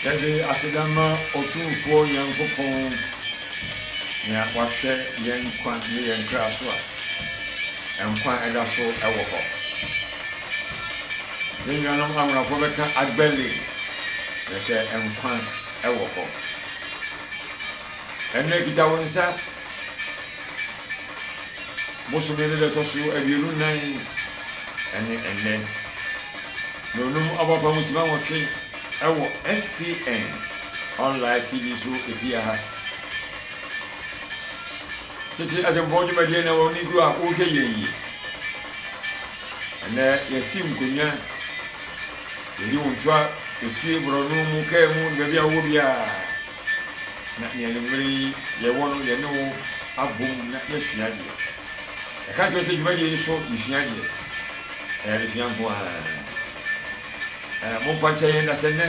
Yɛde aseda ma Otumfoɔ Nyankopɔn, nea wahwɛ yɛn nkwa ne yɛn kra so a nkwa da so wɔ hɔ. Yɛn nuanom anwonafoɔ bɛka agbɛle, kyerɛ sɛ nkwa wɔ hɔ. Ɛnnɛ kita wo nsa. Bosome no da ɛtɔ so 24 ɛne ɛnnɛ. Na onum abɔ apam sima nwɔtwe ɛwɔ FPN Online TV so efie ha. Tete atempɔn dwumadie na wɔn gu a wohwɛ yɛn yi. Ɛnnɛ yɛsi nkonnwa, yɛde wo ntoa efie borɔno mu, kaa mu, ne baabi a wowɔ biara. Na nea anwummere yi yɛwɔ no, yɛne wo abom na yɛasua adeɛ. Yɛka kyerɛ sɛ dwumadie yi so yɛsua adeɛ. Ɛyɛ adesua nko ara. Ɛɛ momfa nkyɛ yɛn na sɛ nnɛ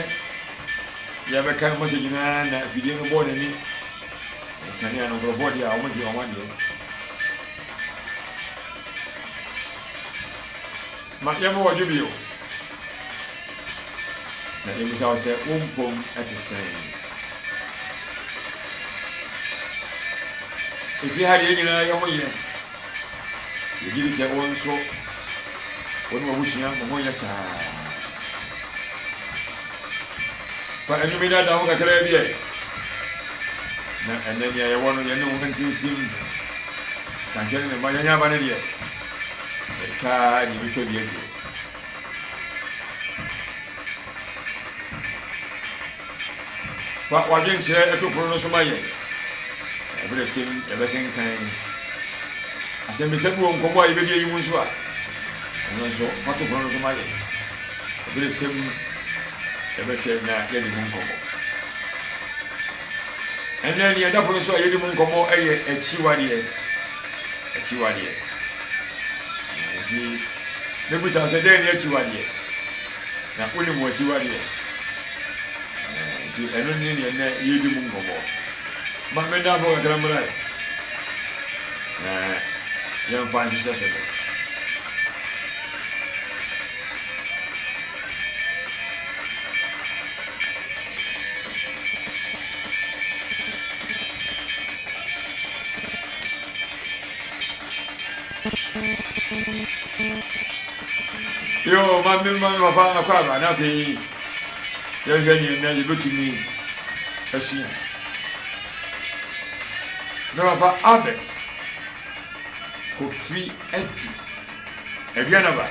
yɛbɛka message nyinaa na afidie no bɔɔ n'ani. Nkanea no nkurɔfoɔ deɛ a wɔgye wɔn adeɛ. Ma yɛmmɔ w'adwo bio, na yɛmmisa wo sɛ wo mpom te sɛn? Efie ha deɛ yɛn nyinaa yɛ ho yɛ. Yɛgye di sɛ wo nso wo ne w'abusua mo ho yɛ saa. Fa anwuma yi daadaa ho kakraa bi ɛ. Na ɛnɛ nea yɛwɔ no yɛne wo ntinsim. Kankyɛ ne ne mma yɛnyɛ aba no deɛ. Yɛtwa ara na yɛbɛtwa bi awie. Fa w'adwenkyerɛ to pono no so ma yɛn. Ɛberɛ sɛm yɛbɛkenkan asɛmmisa bi wɔ nkɔmmɔ a yɛbɛdi ayi mu nso a, ɛno nso fa to pono no so ma yɛn. Ɛberɛ sɛm yɛbɛhwɛ na yɛde mu nkɔmmɔ. Ɛnnɛ nea ɛda pono so a yɛdi mu nkɔmmɔ yɛ akyiwadeɛ. Akyiwadeɛ. Nti mɛbusa wo sɛ dɛn ne akyiwadeɛ? Na wonim wɔ akyiwadeɛ? Nti ɛno ne nea ɛnnɛ yɛdi mu nkɔmmɔ. Ma meda afɔ kakra mmra ɛ. Na yɛmfa nhyehyɛ so no. Yo, ma me ma me papa akɔ aba na afei yɛhwɛ nea nnɛ yɛbɛtumi asua. Me papa Albert Kofi Adu Aduanaba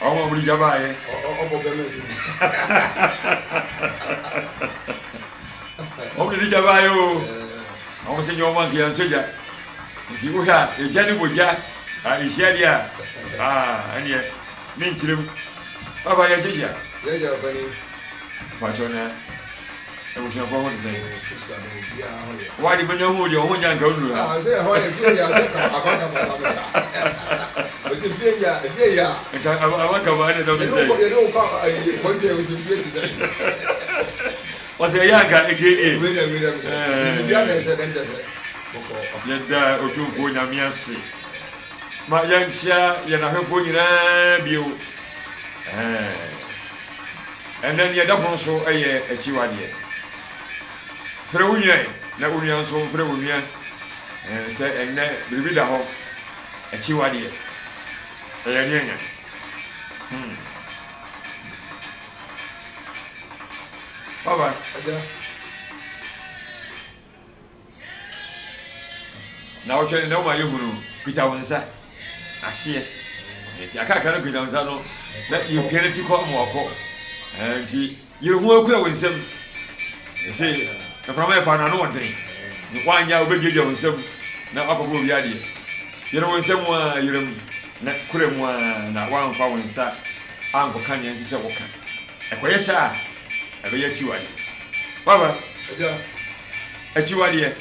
ɔmo ɔmo de gya baayɛ. Ɔbɔ bɛma bi. Ɔmo de gya baayɛ o. Ɔmo sɛ nyɛ ɔmo anka yɛn nso gya. Nti wohwɛ a egya ne mogya a ehyia deɛ a aa ɛneɛ ne nkyerɛ mu. Papa yɛhyehyɛ. Yɛgya ɔpanin. Mpakyɛw na abusuafoɔ ho te sɛn? Wade bɛnya hu deɛ ɔho nya nka wonuru ha. Sɛ ɛhɔ yɛ fie yɛ sɛ abankaba ba bɛsa. Ɔsɛ fie yɛ fie yɛ. Nka abankaba ne dɔm sɛ. Yɛne wo kɔ kɔsi sɛ ɔsɛ fie te sɛ. Ɔsɛ ɛyɛ anka ɛgye nie. Wei dɛ wei dɛ biribi a na ɛsɛ dɛ sɛ Yɛda Otumfoɔ Nyame ase. Ma yɛnkyea yɛn ahwɛfoɔ nyinaa bio. Ɛnɛ neɛ ɛda pono so yɛ akyiwadeɛ. Frɛ wo nua na wo nua nso mfrɛ wo nua sɛ ɛnɛ biribi da hɔ akyiwadeɛ. Ɛyɛ neɛ nya. Hmm. Bye bye. Na wɔhwɛ no na wɔma yɛhunu kita wo nsa aseɛ nti akakra no kita wo nsa no na yɛpia no ti kɔ ama wakɔ nti yere ho akura wo nsam ɛsɛ mframa yɛ fa no ano ɔden woanyɛ a wobɛgyagya wo nsam na wakɔbɔ obi adeɛ yere wo nsam a yere mu na kura mu a na woamfa wo nsa ankɔka nea ɛnsɛ sɛ woka ɛkɔyɛ saa a ɛbɛyɛ akyiwadeɛ baba. Akyiwadeɛ,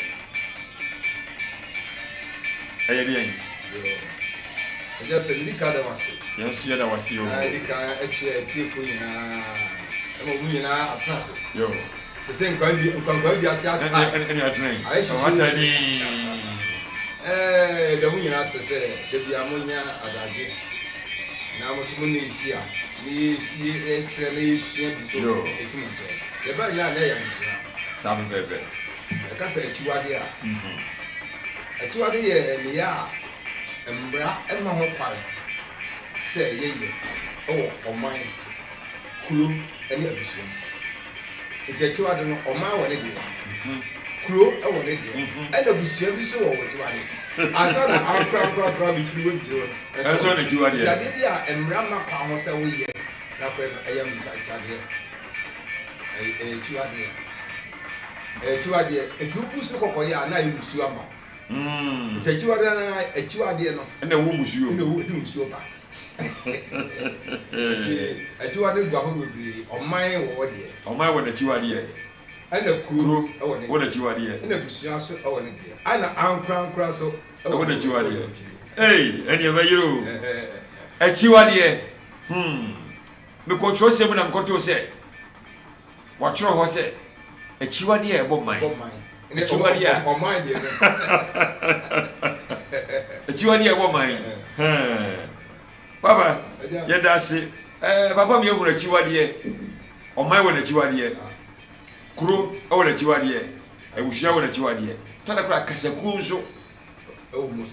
ɛyɛ deɛn? Agya sɛ medi kan da wo ase. Yɛn nso yɛda wo ase o. Na yɛdi kan akyia atiefoɔ nyinaa ɛma wɔn nyinaa atena ase. Yo. Te sɛ nkwa bi nkwa bi ase atae. Ɛne atena yi. Ayɛ hyehyɛ. Watae ni. Ɛɛ yɛda mo nyinaa ase sɛ da bi a monya adagye na mo nso mo ne nhyia ne yɛkyerɛ na yɛsua bi so efi mo nkyɛn. Yɛbaa nyinaa na ɛyɛ adesua. Saa pɛpɛɛpɛ. Yɛka sɛ akyiwade a, akyiwade yɛ nneyɛe a mmara mma ho kwan sɛ yɛyɛ wɔ ɔman, kuro ne abusua mu. Nti akyiwade no, ɔman wɔ ne deɛ, kuro wɔ ne deɛ, ɛna abusua bi nso wɔ wɔn akyiwade. Ansa na ankorankorankora bikyiri wɔ bikyiri wɔ no, ɛnso wɔ n'akyiwadeɛ. Nti adeɛ bi a mmara mma kwan ho sɛ woyɛ na akɔyɛ no, ɛyɛ akyiwadeɛ. Ɛyɛ akyiwadeɛ. Ɛyɛ akyiwadeɛ. Nti wobu so kɔkɔyɛ a na ayɛ musuo ama wo. Nti akyiwadeɛ no ara akyiwadeɛ no. Ɛna ɛwɔ musuo. Ɛna ɛwɔ ɛde musuo ba. Nti akyiwadeɛ gu ahorow bebree. Ɔman wɔ hɔ deɛ. Ɔman wɔ n'akyiwadeɛ. Ɛna kuro wɔ ne deɛ. Wɔ n'akyiwadeɛ. Ɛna abusua nso wɔ ne deɛ. Ɛna ankorankora nso wɔ n'akyiwadeɛ. Ei ɛneɛ mɛyere o. Akyiwadeɛ hmm. Mekɔɔ twerɛsɛm mu na mekɔtoo sɛ wɔatwerɛ hɔ sɛ, Akyiwadeɛ a ɛbɔ man. Akyiwadeɛ a akyiwadeɛ a ɛbɔ man. Papa, yɛda ase. Ɛɛ papa mi ehunu akyiwadeɛ. Ɔman wɔ n'akyiwadeɛ. Kuro wɔ n'akyiwadeɛ. Abusua wɔ n'akyiwadeɛ. Tɔda koraa kasakuo nso.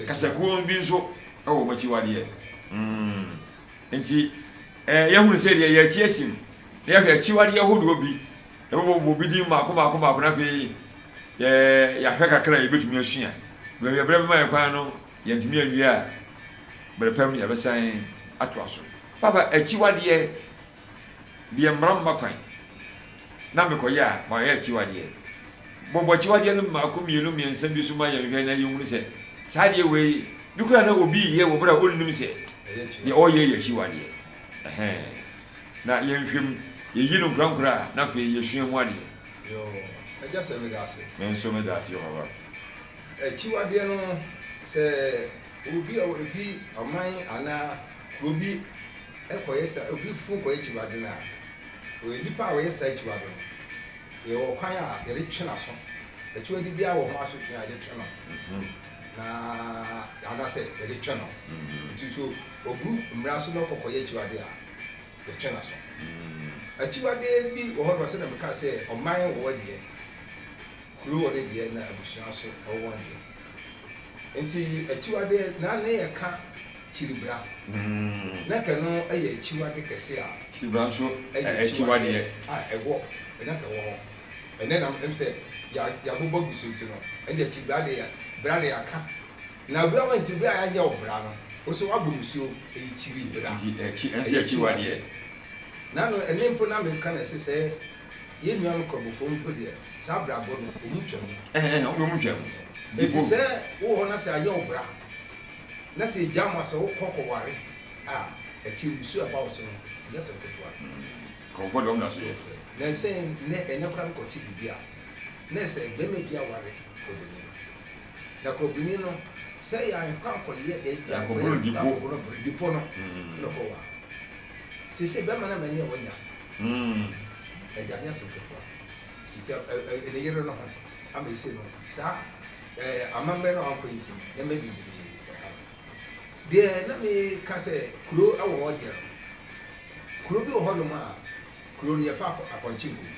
Kasakuo bi nso wɔ wɔn akyiwadeɛ. Mm. Enti, yɛahunu sɛ deɛ yɛte asim na yɛahwɛ akyiwadeɛ ahodoɔ bi, yɛbɛbɔbɔ bi din mmaako mmaako mmaako na afei yɛahwɛ kakra a yɛbɛtumi asua. Baabi a berɛ bɛma yɛn kwan no, yɛntumi anwie a, berɛ pam yɛbɛsan atoa so. Papa, akyiwadeɛ deɛ mmara mma kwan na mekɔyɛ a, mayɛ akyiwadeɛ. Bɔbɔ akyiwadeɛ no mmaako, mmienu, mmiɛnsa bi so ma yɛnhwɛ na yɛnhunu sɛ saa adeɛ wei bi koraa na obi reyɛ wɔ berɛ a ɔnnim sɛ deɛ ɔreyɛ yɛ akyiwadeɛ. Ɛhɛn. Na yɛnhwɛ mu, yɛyi no nkorankora a, na afei yɛsua mu adeɛ. Yoo, Agya sɛ meda ase. Me nso meda ase o papa. Akyiwadeɛ no, sɛ obi a obi ɔman anaa kuro bi kɔyɛ saa, obi fo kɔyɛ akyiwade no a, ɔyɛ nipa a ɔyɛ saa akyiwade no, Yɛwɔ ɔkwan a yɛde twe n'aso. Akyiwade biara wɔ ho asotwe a yɛde twe no, na anaasɛ yɛde twe no. Nti so obu mmara so na ɔkɔkɔyɛ akyiwade a, yɛtwe n'aso. Akyiwade bi wɔ hɔ nom sɛdeɛ mekaa sɛ ɔman wɔ deɛ, kuro wɔ ne deɛ na abusua nso wɔ wɔn deɛ. Nti akyiwade na ne yɛka kyiribra. Na nka ɛno yɛ akyiwade kɛse a. Kyiribra nso yɛ akyiwadeɛ. A ɛwɔ, na nka ɛwɔ hɔ. Ɛnnɛ na ɛm sɛ yɛabobɔ agu so nti no, ɛndeɛ kyiribra deɛ, bra deɛ yɛaka. Na obi a nti obi a yɛanyɛ wo bra no, wo nso woabɔ musuo, ɛyɛ kyiribra. Nti ɛkyi, ɛnso yɛ akyiwadeɛ. Na no, ɛnnɛ mpo na meka no ɛse sɛ yɛn nuanom Krɔbofoɔ mpo deɛ, saa abrabɔ no, wɔn twa mu. Ɛhɛn, wɔn twa mu. Nti sɛ wowɔ hɔ na sɛ anyɛ wo bra, na sɛ egya mu a sɛ wokɔ kɔware a, akyiri mmusu a ɛba wo so no, ɛnyɛ asɛm ketewa. Nkurɔfoɔ deɛ wɔn da so yɛ. Na sɛ nnɛ, ɛnnɛ koraa mekɔte biribi a, na ɛsɛ barima bi aware kurobɔni. Na kurobɔni no, sɛ yɛankɔ ankɔyɛ, Yɛankɔboro dipo. yɛankɔboro dipo no, na ɔkɔware. Seesei bɛrima no amani a wanya, ɛde anyɛ asɛm ketewa. Nti ɛ, ɛ, ne yere no ho ama ese no, saa Ɛɛ amammerɛ no a wankɔ yi nti, nneɛma bebree bɛka no. Deɛ na meka sɛ kuro wɔ hɔ deɛ no, kuro bi wɔ hɔnom a, kuro no yɛfa apɔnkye nko mu.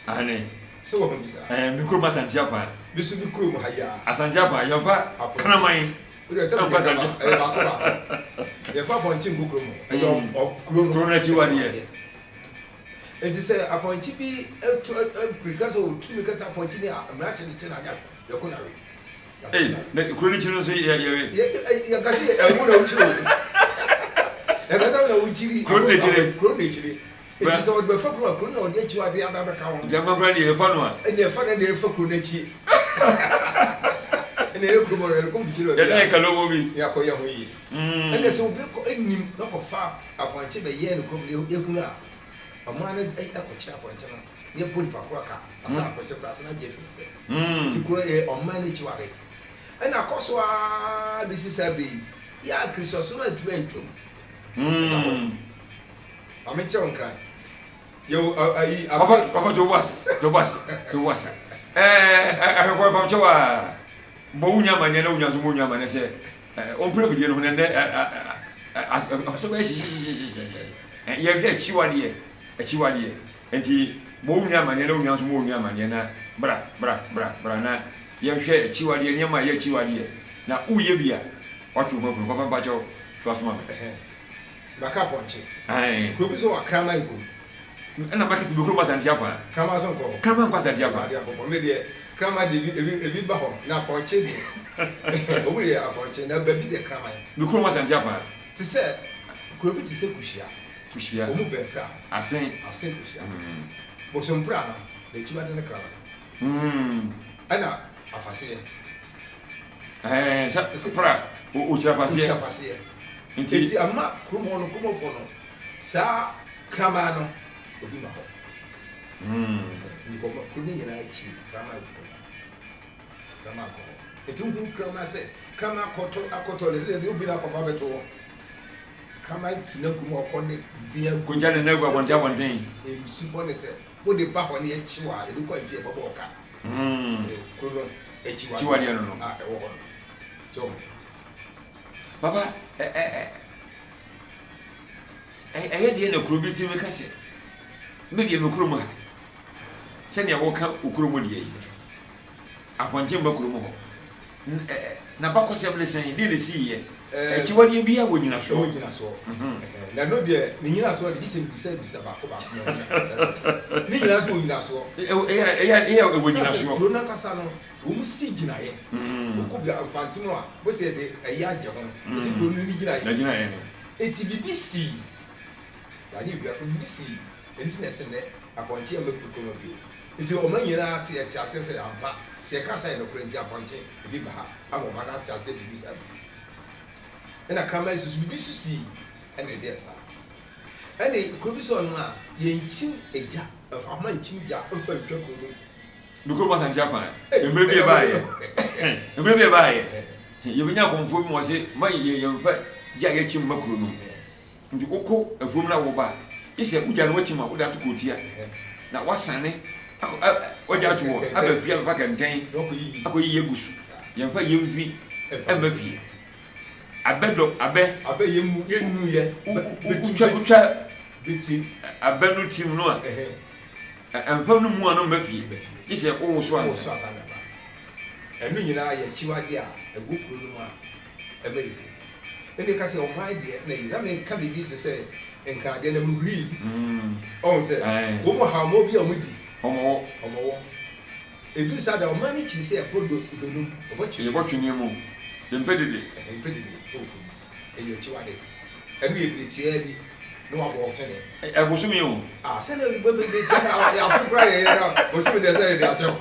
Aane. Sɛ wahu bi saa? Ɛɛ me kurom Asante Akwan. Me nso me kurom ha yi ara. Asante Akwan, yɛmfa kraman. Wodeɛ sɛ mede kaba, ɛyɛ baako baako. Yɛmfa apɔnkye nko kurom hɔ. Ɛyɛ kuro no. Kuro no akyiwadeɛ. Enti sɛ apɔnkye bi tu mmirika sɛ otu mmirika sɛ apɔnkye ni a, mmeranteɛ no te no ade a, yɛko no awe. Ei, na kuro no akyi no nso yɛ yɛwe. Yɛka sɛ ɛwo na wokyiri o. Yɛka sɛ wo na wokyiri. Kuro no akyire. Kuro no akyire. Enti sɛ wɔde bɛfa kuro a, kuro no na wɔde akyi ade aba abɛka ho. Nti ankwankora deɛ yɛfa no a. Ɛnna ɛfa no deɛ ɛfa kuro no akyi. Ɛnna ɛyɛ kuro mu yɛkɔ mfikyiri baabi a. Yɛne yɛ kalomo bi. Yɛakɔyɛ ho yie. Ɛnna sɛ obi kɔ nim na ɔkɔfa apɔnkye bɛyɛ no kurom na yɛhunu a. Ɔman no kɔkyere apɔnkye no na yɛbɔ nipa korɔ ka na sɛ apɔnkye koraa sɛ n'agye afi ne nsam. Nti kuro yɛ ɔman no akyiwade. Ɛna akɔ so ara bɛsi saa berɛ yi, yɛ a Kristosom antumi antwam. Ɛda hɔ. Ma menkyerɛ wo nkran. Yɛwɔ ayi afe. Papa to wo ase, to wo ase, to wo ase. Ɛɛ ahwɛfoɔ mpamkyɛw a bɔ wo nya amaneɛ na wo nya nso mo nya amaneɛ sɛ ɔmpere afidie no ho na ɛnɛ so bɛyɛ hyehyehyehyehyehye. Yɛhwɛ akyiwadeɛ, akyiwadeɛ. Nti bɔ wo nua amaneɛ na wo nua nso mmɔ wo nua amaneɛ na bra, bra, bra, bra na yɛnhwɛ akyiwadeɛ, nneɛma a ɛyɛ akyiwadeɛ. Na woyɛ bi a, woatwe wo ho afiri ho. Papa mpakyɛw, toa so ma me. Maka apɔnkye. Kuro bi so wɔ Kraman kurom. Ɛna maka sɛ me kurom Asante Akwa. Kraman nso nkɔ hɔ. Kraman nkɔ Asante Akwa. Awurade Nyankopɔn, me deɛ Kraman deɛ ebi ebi ebi ba hɔ na apɔnkye deɛ wɔn deɛ apɔnkye na baabi deɛ Kraman. Me kurom Asante Akwa. Te sɛ kuro bi te sɛ Kuhyia. Kuhyia. Wɔn mu bɛn pra. Asen. Asen Kuhyia. Bosompra no, n'akyiwade ne kraman. Ɛna afaseɛ. Ɛɛ sɛ pra okyira faseɛ. Okyira faseɛ. Nti. Nti ama kurom hɔ no kurom hɔfoɔ no saa kraman no obi ma hɔ. Nti kuro no nyinaa akyi kraman fo. Kraman kɔ hɔ. Enti wohu kraman sɛ kraman akɔtɔ akɔtɔ ne sɛ deɛ obi na akɔfa abɛto hɔ. Kraman gyina kurom a ɔkɔ ne biribi agu. Kogya ne nan agu abɔnten abɔnten. Nsu bɔ ne sɛ wode ba hɔ ne yɛkye wo a yɛde kɔ ahemfie yɛbɛbɔ wo ka. Kuro no akyiwadeɛ no no a ɛwɔ hɔ no. So. Papa ɛ ɛ ɛ ɛyɛ deɛ na kuro bi tumi ka sɛ me deɛ me kurom ha sɛnea wɔka wo kurom deɛ yi. Apɔnkye mma kurom hɔ. N'abakɔsɛm ne sɛn? Deɛn na ɛsiiɛ? Akyiwadeɛ biara wɔ nyinasoɔ. Ɛwɔ nyinasoɔ. Na ɛno deɛ, ne nyinasoɔ deɛ, gye sɛ mebisabisa baako baako ma wonya. Ne nyinaa nso wɔ nyinasoɔ. Ɛyɛ ɛwɔ nyinasoɔ. Sɛ kuro no ankasa no, wɔn si gyinaeɛ. Wokɔ bia Mfantse mu a, wobɛhu sɛ yɛde ɛyɛ agye ho. Yɛsi kuro no ne gyinaeɛ. N'agyinaeɛ no. Enti biribi sii, yɛanyɛ biribi akɔ, biribi sii, ɛno nti na ɛse nnɛ apɔnkye amma kurom hɔ bio. Nti ɔman nyinaa te yɛte aseɛ sɛ ampa sɛ yɛka sɛ ɛyɛ nokorɛ nti apɔnkye ebi ba ha ama ɔman no ate aseɛ biribi saa bi. Ɛna kraman susu biribi so sii ɛna ɛdeɛ saa. Ɛne kuro bi sɛ ɔno a yɛnkyim egya ɛfa ahoma nkyim gya mfa ntwa kuro no mu. Me kurom Asante Akwan mmerɛ bi ɛbaeɛ mmerɛ bi ɛbaeɛ yɛbɛnya akɔmfoɔ bi ma ɔse ma yɛ yɛmfa gya yɛkyim ma kuro no mu. Nti wokɔ afuom na woba a, gye sɛ wogya no w'akyi ma wode ato kootia na woasane akɔ ɛ wagya ato hɔ aba fie abɛfa kɛntɛn akɔyiyi agu so. Yɛmfa yɛn mfi mma fie. Abɛ dɔ abɛ. Abɛ yɛn mu yɛn nu yɛ. Wotwa wotwa abɛ no tim no a ɛmfa no mu ano mma fie gye sɛ wowoso ansa. Ɛno nyinaa yɛ akyiwadeɛ a ɛwɔ kuro no mu a ɛma yɛ fi. Ɛnna ɛka sɛ ɔman deɛ na yi na meka biribi te sɛ nkradeɛ na mehurii ɔhu sɛ wɔn mu hawmɔ bi a wɔn di ɔmɔwɔ ɔmɔwɔ ɛduru saa da ɔman no kyiri sɛ ɛbɔ do donum ɛbɔ twene ɛbɔ twene mu yɛmpɛ dede yɛmpɛ dede ɛwɔ kurom ɛyɛ akyiwade ɛno yɛ bere tiaa bi na wabɔ ɔtwene ɛbosome o ah sɛ na bere tiaa na afe koraa yɛ yɛ na bosome deɛ sɛ yɛde akyɛw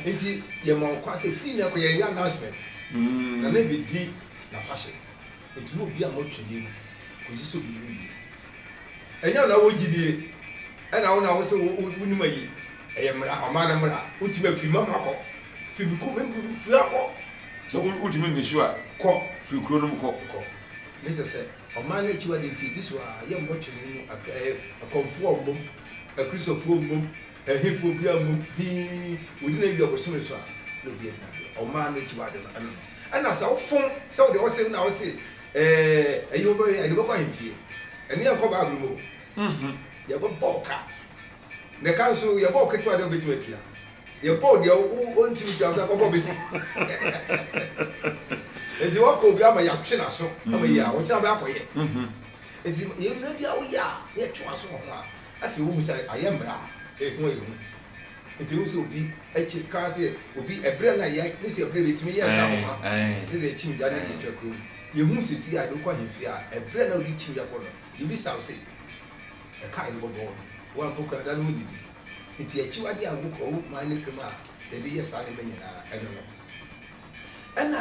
nti yɛma ɔkwa sɛ fii na ɛkɔ yɛyɛ announcement Na na ebedi n'afahyɛ, enti na obi a mɔtwe n'anim kosi sɛ obi bewie. Ɛnyɛ wo na wowɔ gyidie, ɛna wo na wose wonim ayi, ɛyɛ mmara, ɔman no mmara, wotumi afiri ma makɔ, firi me kurom, firi ha kɔ. Sɛ wontumi nni so a, kɔ. Firi kuro no mu kɔ. Kɔ. Ne sɛ sɛ ɔman no akyiwadeɛ nti ɛdi so a, yɛmmɔ twene mu, akɔmfoɔ mmom, akristofoɔ mmom, Ɛhefoɔ biara mmom dinn, wɔdi no awia bosome so a, na obi adi n'adeɛ. Ɔmaa no akyiwade no, ɛno no. Ɛna sɛ wofom, sɛ wode ɔse na wose ɛɛ ɛyi wobɛyɛ, ɛde bɛkɔ ahemfie. Ɛno yɛnkɔ Bible mu o. Yɛbɛbɔ wo ka. Na ɛka nso, yɛbɔ wo ketewa deɛ wobɛtumi atua. Yɛbɔ wo deɛ wontumi tua nso akɔbɔ bɛsi. Nti wakɔ obi ama yɛatwe n'aso ama yi a, ɔkyena bɛyɛ akɔyɛ. Nti yɛn nua bi a woyɛ a, na yɛtwe w'aso wɔ ho a, Afei wohu sɛ ayɛ mmara a ehu a ehu. Nti wohu sɛ obi akyi kaa sɛ obi ɛberɛ na yɛ wohu sɛ ɛberɛ bi etumi yɛ nsa ahoma ne de kyim gya ne de twa kurom. Yɛhu sisi a de wokɔ ahemfie a ɛberɛ na wode kyim gya kɔ no yɛbisa wo sɛ ɛka a yɛde bɔbɔ wo no woampo koraa da no wonnidi. Nti akyiwadeɛ a wɔ man no kurom a yɛde yɛ saa nneɛma nyinaa ɛno no. Ɛna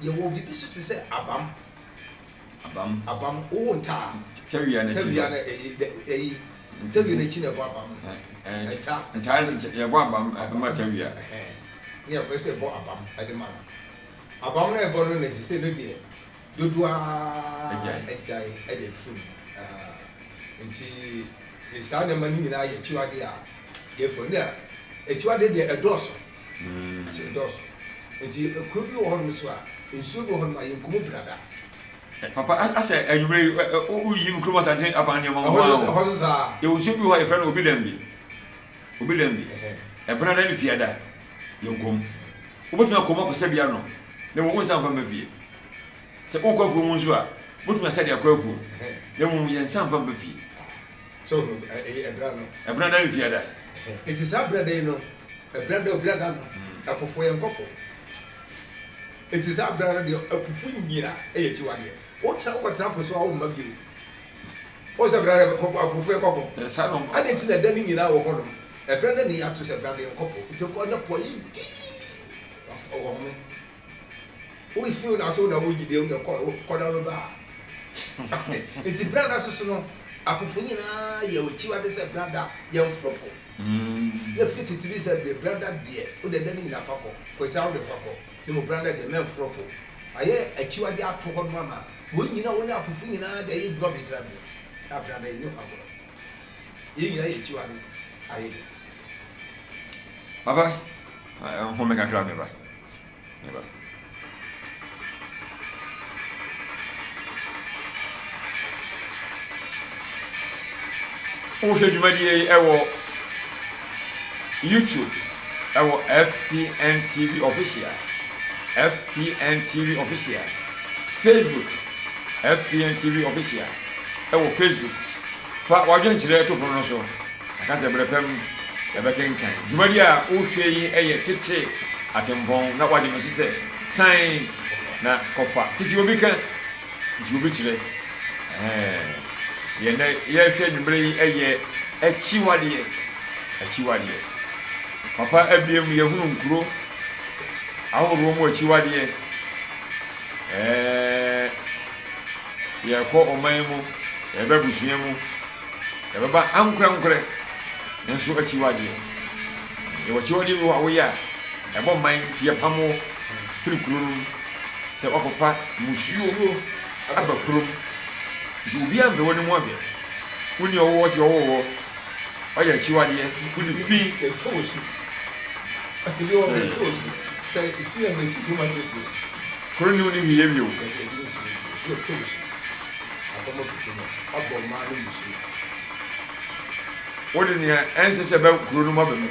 yɛwɔ biribi so te sɛ abam. Abam. Abam, wowo nta a. Tawia no akyi no. Tawia no ɛyi, ɛyi, tawia no akyi na ɛbɔ abam. Nta. Nta yɛbɔ abam ma tawia. Ne yɛpɛ sɛ yɛbɔ abam de ma no. Abam no a yɛbɔ no na sese no deɛ dodoɔ ara agyae de afiri mu. Nti saa nneɛma no nyinaa yɛ akyiwadeɛ a yɛfiri. Na akyiwadeɛ deɛ ɛdɔɔso. Ɛdɔɔso. Nti kuro bi wɔ hɔnom nso a, nsuo bi wɔ hɔnom a yɛnkɔ mu brada. Papa, asɛ anwummerɛ yi, woyi me kurom Asante afa nneɛma nko ara o. Ɛhɔ nso saa. Yɛwɔ nsuo bi wɔ hɔ a yɛfrɛ no Obi Dambi. Obi Dambi. Ɛbenada ne Fiada, yɛnkɔ mu. Wobɛtumi akɔ mu akɔsa bi anom, na mmom wonsan mfa mma fie. Sɛ wokɔ afuo mu nso a, wobɛtumi asa de akɔ afuom, na mmom yɛnsan mfa mma fie. So wohu ɛyɛ ɛberɛ no? Ɛbenada ne Fiada. Nti saa berɛ da yi no, ɛberɛ da Obiada no, ɛpofo yɛnkɔ po. Enti saa bere no deɛ apufo nyina yɛ akyiwadeɛ. Wotena wokɔtena po so a womma bio. Wohu sɛ bere no apufo yɛkɔ po. Adɛn nti na ɛda no nyinaa wɔ hɔnom? Ɛberɛ no na yɛato sɛ bere no yɛnkɔ po. Nti kɔ na po ayi dinn wɔ home. Wofi wo na so na wonyi deɛ wona kɔ kɔda no ba. Nti bere no soso no apufo nyinaa yɛ akyiwade sɛ brada yɛmforo po. Yɛfi tete bi sɛ deɛ brada deɛ wode ɛda no nyinaa fa kɔ. Kwasi a wode fa kɔ. Ne mu brada deɛ mɛmforɔ po. Ayɛ akyiwadeɛ ato hɔ nom ama wɔn nyinaa, wɔne apofo nyinaa de ayɛ adwuma bɛsira me. Na brada yi ne hɔ agorɔ. Yei nyinaa yɛ akyiwade ayɛyɛ. Papa, home kakra me ba. Me ba. Wohwɛ dwumadie yi ɛwɔ YouTube ɛwɔ FPN TV Official, FPN TV Official, Facebook FPN TV Official ɛwɔ Facebook. Fa w'adwenkyerɛ to pono no so na ka sɛ berɛ pɛ mu yɛbɛkenkan. Dwumadie a wohwɛ yi ɛyɛ Tete Atempɔn na wagye me so sɛ san na kɔfa tete obi ka. Nti obi kyerɛ ɛhɛn. Deɛ nnɛ yɛrehwɛ anwummerɛ yi yɛ akyiwadeɛ, akyiwadeɛ. Papa abiem yɛhunu nkuro ahoroɔ mu akyiwadeɛ. Ɛɛ yɛkɔ ɔman mu, yɛba abusua mu, yɛbɛba ankorɛnkorɛ nso akyiwadeɛ. Yɛwɔ akyiwadeɛ bi wɔ hɔ a woyɛ a ɛbɔ man nti yɛpam wo firi kuro no mu. Sɛ woakɔfa mmusuo aba kurom nti obiara mpɛ w'anim ahwɛ. Wonni ɔwowɔ sɛ ɔwowɔ hɔ, woayɛ akyiwadeɛ, wode fi. Yɛtwa wo su. Ebi wɔ hɔ yɛtwa wo su. Sɛ efi a mesi kurom akyerɛ kuro. Kuro ne wo ne hwee bio. Yɛtwa wo su. Apam afi kurom hɔ abɔ mmaa no mmusuo. Wode nea ɛnsɛ sɛ ɛba kuro no mu aba mu.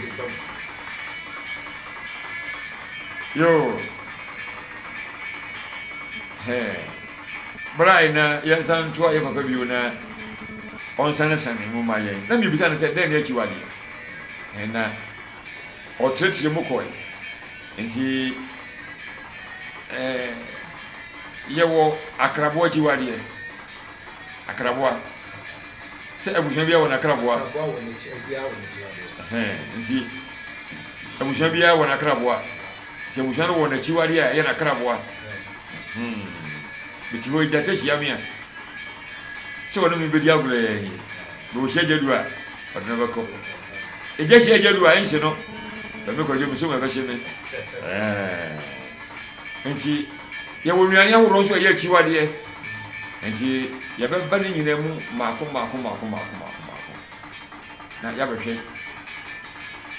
Yoo. Hɛn. Bra na yɛnsan ntoa yɛn papa bio na ɔnsanesane mu ma yɛn. Na mibisa no sɛ, Dɛn ne akyiwadeɛ? Hɛn na ɔtrɛtrɛ mu kɔe. Nti, eh, yɛwɔ akraboa akyiwadeɛ. Akraboa. Sɛ abusua biara wɔ n'akraboa. Akraboa wɔ n'akyi, obiara wɔ n'akyiwadeɛ. Hɛn, nti abusua biara wɔ n'akraboa. Nti abusua no wɔ n'akyiwadeɛ a ɛyɛ n'akraboa. Hmm. Mete hɔ yi, gyata hyia me a, sɛ ɔne me bɛdi agorɔ yɛ nie. Na ɔhyia gya du a, ɔde no bɛkɔ. Egya hyia gya du a, ɛnhye no. Bɛ me kwadwo me so ma ɛbɛhye me. Nti, yɛwɔ nnuane ahoroɔ nso a ɛyɛ akyiwadeɛ. Nti, yɛbɛba ne nyinaa mu mmaako mmaako mmaako mmaako mmaako mmaako. Na yɛabɛhwɛ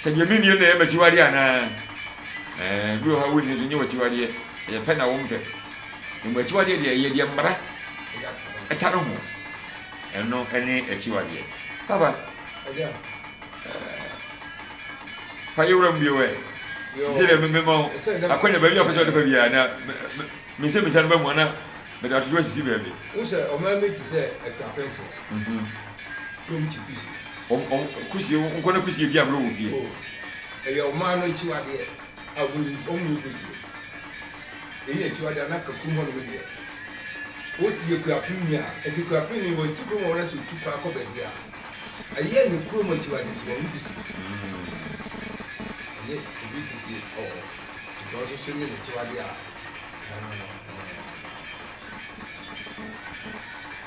sɛ deɛ mennie no na ɛyɛ m'akyiwadeɛ anaa. Ɛɛ, bi wɔ hɔ a wonni nso nyɛ w'akyiwadeɛ. Ɛyɛ pɛ na wompɛ. Mmom akyiwadeɛ deɛ ɛyɛ deɛ mmara ɛtare ho. Ɛno ɛne akyiwadeɛ. Papa, fa yɛ wura mu bio ɛ. Sɛ deɛ mema wo akwanya baabi a wopɛ sɛ wode fa biara na me nsɛmmisa no ba mu ana mede atoto asisi baabi. Wohu sɛ ɔman bi te sɛ akuapemfoɔ na wɔn kyi kusie. Kusie, nkɔ na kusie di agorɔ wɔ fie. Ɛyɛ ɔman no akyiwadeɛ. A wɔnyi wɔnyi kusie. Eyi yɛ akyiwadeɛ a na ka kurom hɔnom deɛ. Wo yɛ kuapemni a, nti kuapemni wɔnte kurom hɔ na sɛ otu kwan kɔ baabi a, ɛyɛ ne kurom akyiwadeɛ nti wɔnyi kusie. Ɛnyɛ obi kusie wɔ hɔ. Nti ɔno nso so ne n'akyiwadeɛ a ɛno no.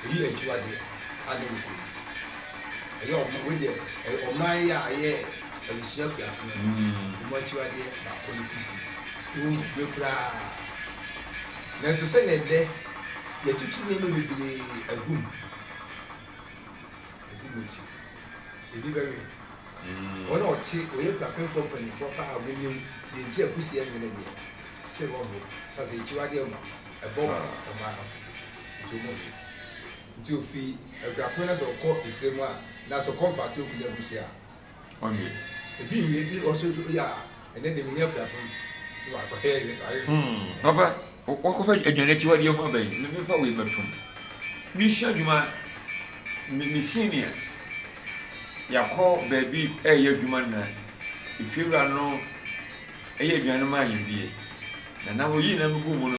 Eyi yɛ akyiwadeɛ a na ɛwɔ kurom. Ɛyɛ ɔman, wei deɛ ɛyɛ ɔman yi a ɛyɛ abusua kuako no, wɔn akyiwadeɛ baako ne kusie. Wɔn mpue koraa. Nanso sɛdeɛ ɛdɛ, yɛatutu nneɛma bebree agu mu. Agu mu nti, ebi bɛwe. Wɔn a wɔte, wɔyɛ kuapemfoɔ mpanimfoɔ paa a wɔnim deɛ nti a kusie nwene deɛ, sɛ wɔwe. Sɛ akyiwadeɛ ma ɛbɔ ɔman no. Nti ɔmo we. Nti ofi Akuapem na sɛ ɔkɔ esire mu a, na sɛ ɔkɔ Mfate Okunya Agusi a. Ɔnwe. Ebi nwe, ebi ɔso yɛ a, ɛnɛ deɛ menni Akuapem na wakɔyɛ wayɛ. Hmm, papa, wakɔfa aduane akyiwadeɛ ho aba yi, me mefa wei mɛtom. Mesua adwuma, me me senior, yɛakɔ baabi ɛreyɛ adwuma na efiewura no ɛyɛ aduane maa yɛn bie, na na oyii nam guu mu no.